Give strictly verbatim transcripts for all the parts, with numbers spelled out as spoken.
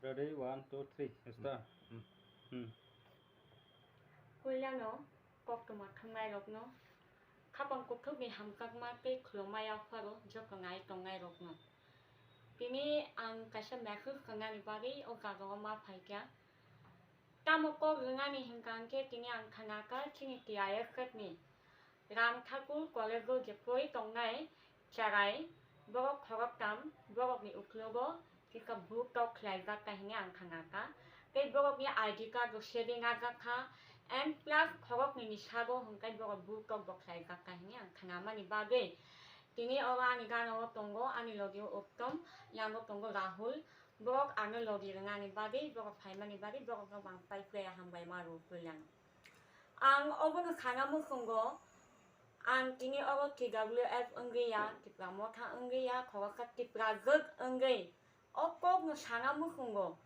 Ready, one, two, three, start. Hmm. Puilano koktwma thwngnairokno khapang kuthukni hamjakma tei khulumani yapharo joto nai tongnairokno. Tini ang kaisa message rwnani bagwi o jagao ma phaikha. Tamo kok rwnani hinkha hinkhe tini ang khanakha chini T I F F ni Ram Thakur College o je pori tongnai cherai, borok khoroktham, borokni uklogo kisa buk tok khlaijak kha hwnwi ang khanakha. Tei borokni I D card bo seding ajak kha, and plus khoroknwini sago hwnkhai borok buk tok bo khlaijak kha hwnwi ang khanamani bagwi tini oro ani gana o tongo, ani logi o Uttom, yango tongo Rahul. Borok ano logi rwnani bagwi, borok phaimani bagwi borokno bang pai phuya hambai ma rw puilano. Ang obono sana muchungo, ang tini oro T W F wngwi ya, Tipra Motha wngwi ya, khoroksa Tipra gwk wngwi o kokno sana muchungo.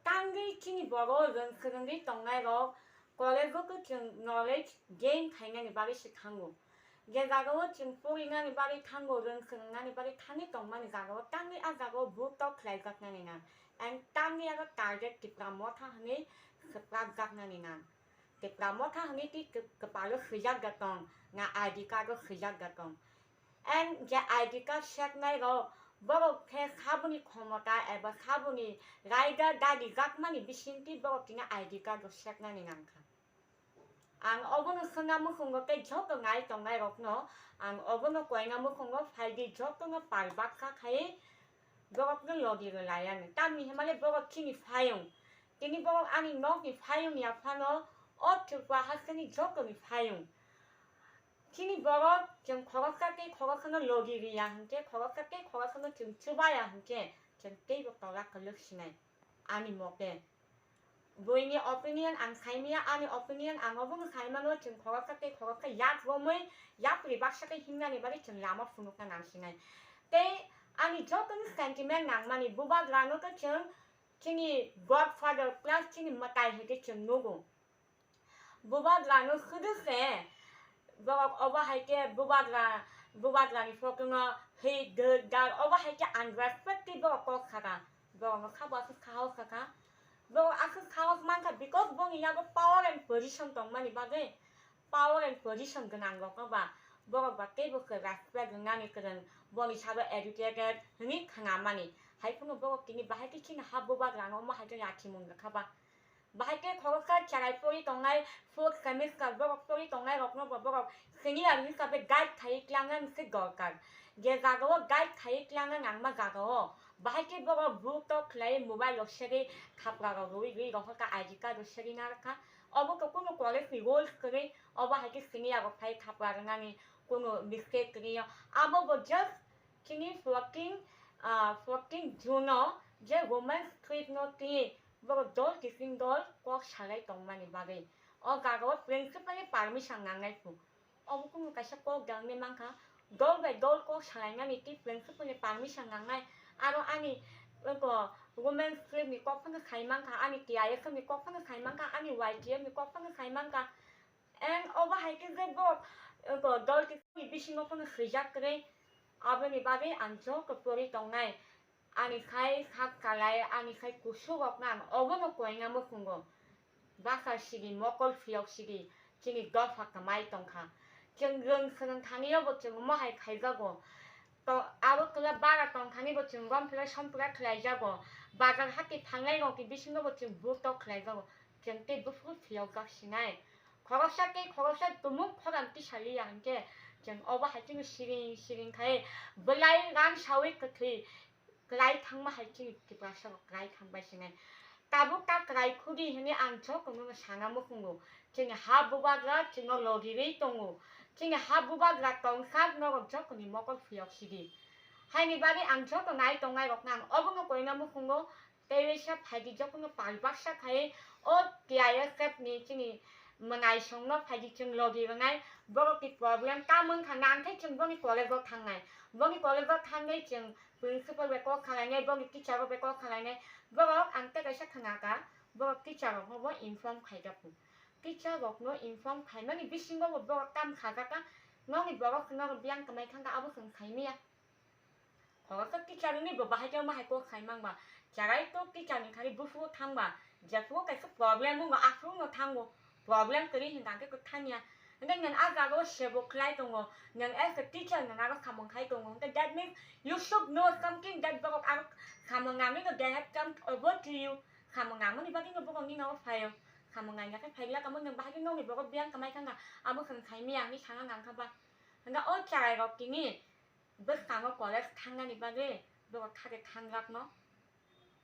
Tangwi chini borok rwng swrwngwi tongnairok college o kwchwng knowledge gain khainani bagwi se thango. Je jagao chwng porinani bagwi thango, rwng swrwngnani bagwi thangwi tongmani jagao tangwi a jagao buk tok khlaijaknani nang. And tangwi aro target Tipra Motha hwnwi swprakjaknani nang. Tipra Motha hwnwi twi kw-, kwpalo swijak da tong, na I D card o swijak da tong. And je I D card seknai rok, borok khe saboni khomota eba saboni raida dadi jakmani bisingtwi borok tini I D card o seknani nangkha. Ang obono swngna muchungo tei joto nai tongnai rokno ang obono koina muchungo phaidi jotono pal baksa khai borokno logi rwlai ani. Tamni hwnmale borok chini phayung. Tini borok ani nokni phayung ya phano o Tripura hasteni jotoni phayung. Chini borok chwng khoroksa tei khoroksano logi riya hinkhe, khoroksa tei khoroksano chwng chubaya hinkhe, chwng teibo tola kwlwk sinai. Ani mote. Buini opinion ang saimaya, ani opinion ang obono saimano, chwng khoroksa tei khoroksa yak romwi yapri baksa khe himnani bagwi chwng lama phunukna nang sinai. Tei ani jotoni sentiment nangmani bubagrano khe chwng chini godfather plus chini mwtai hai khe chwng nugo. Bubagrano khwdwk se borok obo hai khe bubagra, bubagrani photo no hwi dwk dar obo hai khe unrespect tei borok kok saka. Borokno sabo aswk sahos saka. Borok aswk sahos mankha because boni yago power and position tongmani bagwi, power and position gwnang rokno ba borok ba teibo khe respect rwnani kwrwng, boni sabo educated hwnwi khnamani. Hai phano borok tini bahai khe chini ha bubagrano omo hai khe lachi mung rwkha ba. Bahai khe khoroksa cherai pori tongnai, fourth semester borok pori tongnai rokno bo borok senior hisabe guide khai klangnani se dorkar. Je jagao guide khai klangna nangma jagao, bahai khe borok buk tok khlai mobile rok segwi khapra rok rwi rwi rohorkha, I D card rok segwi narwkha. Obo khe kunu college ni rules kwrwi, obo hai khe senior rok phai khapra rwnani kunu mistake kwrwi ya. Abo bo just chini fourteen, ah, fourteen June o je women's trip no twi borok dol kising dol kok salai tongmani bagwi. O jagao principal ni permission nangnai phu. Obo kunu kaisa kok dangni mankha. Dol bai dol kok salainani tei principal ni permission nangnai. Aro ani eko women's trip ni kok phano sai mankha, ani T I F ni kok phano sai mankha, ani Y T F ni kok phano sai mankha. And obo hai khe je bo, eh, bo dol kisini bisingo phano swijak kwrwi, aboni bagwi ang joto pori tongnai. Ani khai sak kalai, ani khai kusu rokno ang obono koina muchungo. Basa sidi, mokol phiyok sidi, chini dopha kwmai tongkha. Chwng rwng swrwng thani bo chwng omo hai khaijago. To, abo kwla bara tongthani bo chwng romphila sompila khlaijago. Bazar hati thangnai rokni bisingo bo chwng buk tok khlaijago. Chwng tei buphuru phiyokjak sinai. Khoroksa tei khoroksa tumung khorang tisaliya hinkhe chwng obo hai kheno siring siring khai bwlai rang saui kwthwi kwlai thangma hai chini Tiprasa rok kwlai thangbai sinai. Tabuk ta kwlai khudi hinwi ang jotono sana muchungo. Chini ha bubagra chwngno logirwi tongo. Chini ha bubagra tongsak norok jotoni mokol phiyok sidi. Haini bagwi ang joto nai tongnai rokno ang obono koina muchungo. Tei waisa phaidi jotono pal baksa khai o T I F F ni chini mwnaisongno phaidi chwng logi rwnai. Borokni problem tamo wngkha nangkhe chwng boni college o thangnai. Boni college o thangwi chwng principal bai kok khalainai, boni teacher rok bai kok khalainai. Borok ang tei kaisa khnakha, borok teacher rokno bo inform khaijak. Teacher rokno inform khaimani bisingo bo borok tam khajakha. Nokni borok norok biyang kwmai thangkha abo chwng saimanya. Khoroksa teacher ni bo bahai khe omo hai kok khai mang ba. Cherai tok teacher ni thani buphuru thangba, jephuru kaisa problem wngo, aphuru no thango. Problem kwrwi hinkha khe kwthangya. Hwnkhe nwng a jaga o sebo khlai tongo. Nwng as a teacher nwng aro samung khai tongo. Hwnkhe that means you should know something that borok aro samung nangwi no they have come over to you. Samung nangmani bagwi no borok nini nogo phaio. Samung nangya khe phaila kamo nwng bahai khe nokni borok biyang kwmai thangkha. Abo chwng saimanya hinwi sana nangkha ba. Hwnkhe o cherai rok tini bwskango college thangnani bagwi borok thade thangjakno.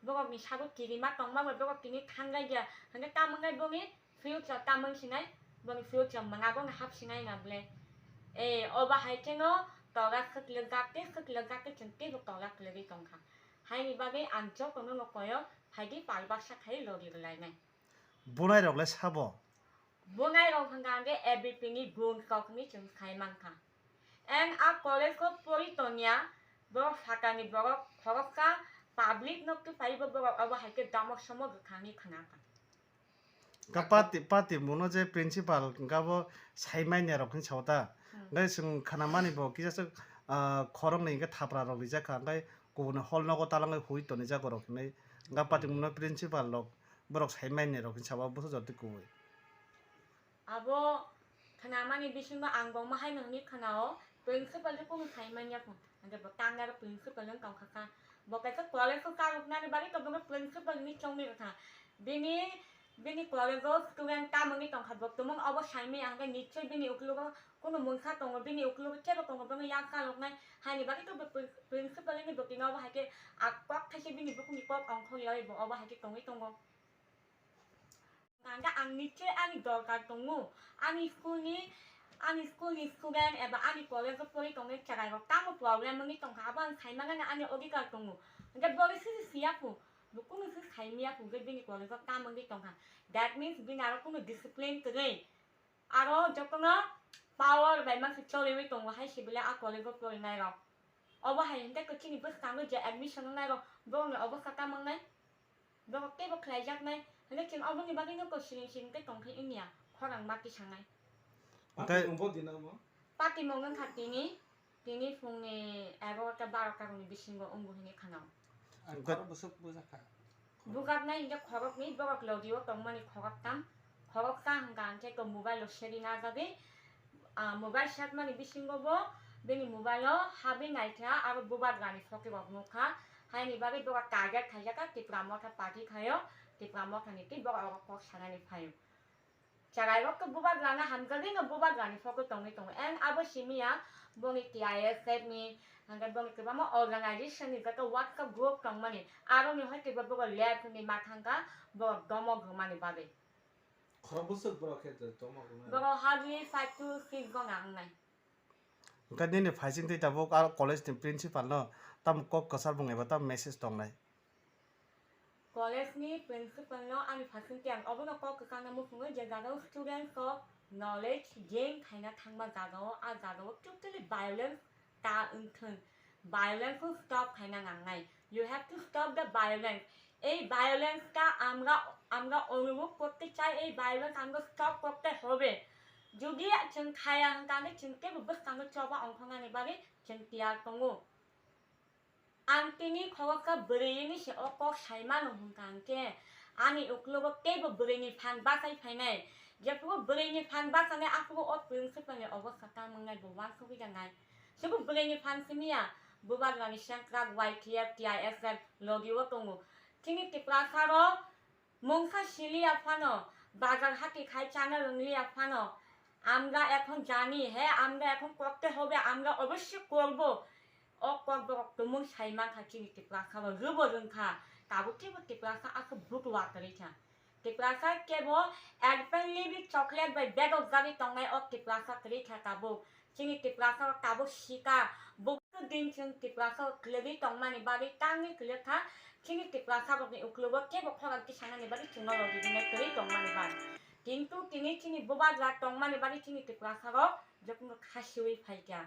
Borokni sago kirima tongma bai borok tini thangjak ya. Hwnkhe tamo wngnai boni future tamo wngsinai, boni future mwnabo wngkha hapsinai na ble. Eh, obo hai kheno tola khwklwk jak tei khwklwk jak tei chwng teibo tola kwlwgwi tongkha. Haini bagwi ang jotono no koyo phaidi pal baksa khai logi rwlainai. Bunai rok le sabo? Bunai rok hwnkha hwnkhe A B P ni gun kok hinwi chwng sai mankha. And a college o pori tongya borok sakani borok khoroksa public no twi paibo borok obo hai khe damok somok kwkhwrangni khwnakha. Ka pati, pati muno je principal hwnkha bo sai manya rok hinwi sao ta. Hmm. Hwnkhe chwng khwnamani bo kisa swk, ah, khoroknwi hwnkhe thapra rok rijak kha, hwnkhe kubuni hall nogo talangwi hui tonijak borok hinwi. Hwnkha pati muno principal rok borok sai manya rok hinwi sao, bwswk jotoi kubui. Abo khwnamani bisingo ang bo ma haino hwnwi khwnao, principal de kunu sai manya kho. Hwnkhe bo tang aro principal wng tongkha kha. Bo kaisa college o karoknani bagwi to bono principal hinwi chongwi rwkha. Bini, bini college o student tamo wngwi tongkha, bo tumung obo sai manya hwnkhe nichoi bini ukologo kunu mungsa tongo, bini ukologo kebo tongo, bono yak karoknai. Haini bagwi to bo prin-, principal ni bwtwino obo hai khe a kok thaisa bini bukhukni kok ongkhorwi bo obo hai khe tongwi tongo. Hwnkhe ang nichoi ani dorkar tongo, ani school ni, ani school ni student eba ani college o pori tongnai cherai rok tamo problem wngwi tongkha, abo ang sai mangani ani odhikar tongo. Hwnkhe bo sisi siya kho, bo kunu se sai miya kho, hwnkhe bini college o tamo wngwi tongkha. That means bini aro kunu discipline kwrwi. Aro jotono power bai ma se choliwi tongo hai se bele a college o porinai rok. Obo hai hwnkhe to chini bwskango je admission wngnai rok, borokni obostha tamo wngnai? Borok teibo khlaijaknai, hwnkhe chwng oboni bagwino kok siring siring tei tongthai wngya, khorang ma tisangnai. Hwnkhe patimung bo dina omo? Patimung wngkha tini, tini phungni egarota barota rokni bisingo wngo hinwi khwnao. Ang hwnkhe khorok bwswk bujakha. Bujaknai hwnkhe khoroknwi, borok logi o tongmani khoroktham, khoroksa hwnkha hwnkhe to mobile o seri najagwi, ah, mobile sakmani bisingo bo bini mobile o habwi naikha, aro bubagrani photo rok nukha. Haini bagwi borok target khaijak kha Tipra Motha party khaio, Tipra Motha ni twi borok oro kok sanani phaio. Cherai rok to bubagrano hamjagwi no bubagrani photo tongwi tongo. And abo simi ya boni T I S F ni, hwnkhe boni kwbangma organization ni joto WhatsApp group tongmani, aroni hoi twibo borok left ni ma thangkha, borok domok rwmani bagwi. Khorok bwswk borok khe tongma rwnai? Borok hardly five to six jona wngnai. Hwnkhe nini phaising twi tabuk aro college ni principal no tamo kok kwchar bung eba tamo message tongnai? College ni principal no ani phaising twi ang obono kok kwchangno muchungo je jaga o students rok knowledge gain khaina thangma jaga o, a jaga o totally violence ta wngthwng, violence no stop khaina nangnai. You have to stop the violence. এই violence টা আমরা, আমরা অনুভব করতে চাই, এই violence আমরা stop করতে হবে। যদি chwng khaya hwnkha hwnkhe chwng teibo bwskango choba ongkhornani bagwi chwng tiyar tongo. Ang tini khoroksa bwrwini se o kok sai mano hwnkha hwnkhe ani ukologo teibo bwrwini phan bachai phainai. Jephuru bwrwini phan bachanai aphuru o principal ni obostha tamo wngnai bo uansugwi rwnai. Chwngbo bwrwini phan simi ya, bubagrani sengkrak Y T F, T I S F logi o tongo. Chini Tiprasa rok mungsa siliya phano, bazar hati khai chana rwngliya phano, আমরা এখন জানি, হ্যাঁ, আমরা এখন করতে হবে, আমরা অবশ্যই করব। O kok borok tumung sai mankha chini Tiprasa rok, rwbo rwngkha, tabuk kebo Tiprasa aswk buklua kwrwi kha. Tiprasa kebo apple ni bi chocolate bai bedok jagwi tongnai o Tiprasa kwrwi kha tabuk. Chini Tiprasa rok tabuk sika. Bubuk din chwng Tiprasa rok kwlwgwi tongmani bagwi tangwi kwlwk kha. Chini Tiprasa rokni uklogo kebo khorang tisanani bagwi chwngno logi rinai kwrwi tongmani bagwi. Kintu tini chini bubagra tongmani bagwi chini Tiprasa rok jotono khasiwi phaikha.